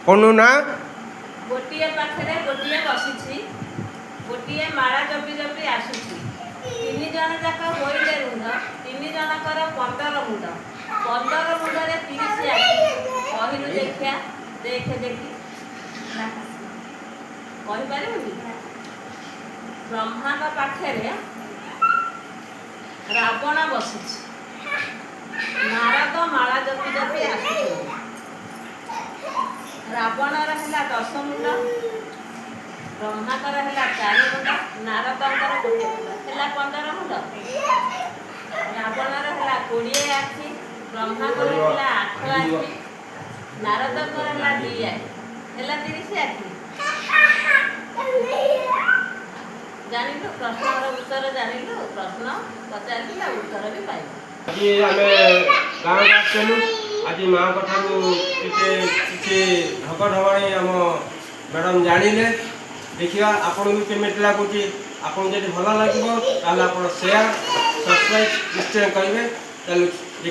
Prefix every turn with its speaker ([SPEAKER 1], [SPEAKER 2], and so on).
[SPEAKER 1] କହୁନୁ ନା।
[SPEAKER 2] ଗୋଟିଏ ପାଖରେ ଗୋଟିଏ ବସିଛି, ଗୋଟିଏ ମାଳା ଜପି ଜପି ଆସୁଛି। ତିନି ଜଣ ଯାକ ହୋଇଲେ ରୁଣ୍ଡ, ତିନି ଜଣଙ୍କର 15 ମୁଣ୍ଡ, 15 ମୁଣ୍ଡରେ 30 ଆଖି। କହିଲୁ ଦେଖିଆ, ଦେଖେ ଦେଖି। କହିପାରିବୁନି? ବ୍ରହ୍ମାଙ୍କ ପାଖରେ ରାବଣ ବସିଛି, ନାରଦ ମାଳା ଜପି ଜପି ଆସୁଛନ୍ତି। ରାବଣର ହେଲା 10 ମୁଣ୍ଡ, ବ୍ରହ୍ମାଙ୍କର ହେଲା ଚାରି ମୁଣ୍ଡ, ନାରଦଙ୍କର ଗୋଟେ ମୁଣ୍ଡ, ହେଲା 15 ମୁଣ୍ଡ। ରାବଣର ହେଲା 20 ଆଖି, ବ୍ରହ୍ମାଙ୍କର ହେଲା ଆଠ ଆଖି, ନାରଦଙ୍କର ହେଲା ଦି ଆଖି, ହେଲା 30 ଆଖି। ଜାଣିଲୁ? ପ୍ରଶ୍ନର ଉତ୍ତର ଜାଣିଲୁ? ପ୍ରଶ୍ନ ପଚାରିଲୁ, ତା ଉତ୍ତର ବି ପାଇଲୁ।
[SPEAKER 1] ଆଜି ଆମେ ଗାଁକୁ ଆସିଥିଲୁ। ଆଜି ମାଆଙ୍କ ଠାରୁ ଟିକେ କିଛି ଢଗ ଢବାଣି ଆମ ମ୍ୟାଡ଼ାମ୍ ଜାଣିଲେ। ଦେଖିବା ଆପଣଙ୍କୁ କେମିତି ଲାଗୁଛି। ଆପଣଙ୍କୁ ଯଦି ଭଲ ଲାଗିବ, ତାହେଲେ ଆପଣ ସେୟାର, ସବସ୍କ୍ରାଇବ୍ ନିଶ୍ଚୟ କରିବେ। ତାହେଲେ।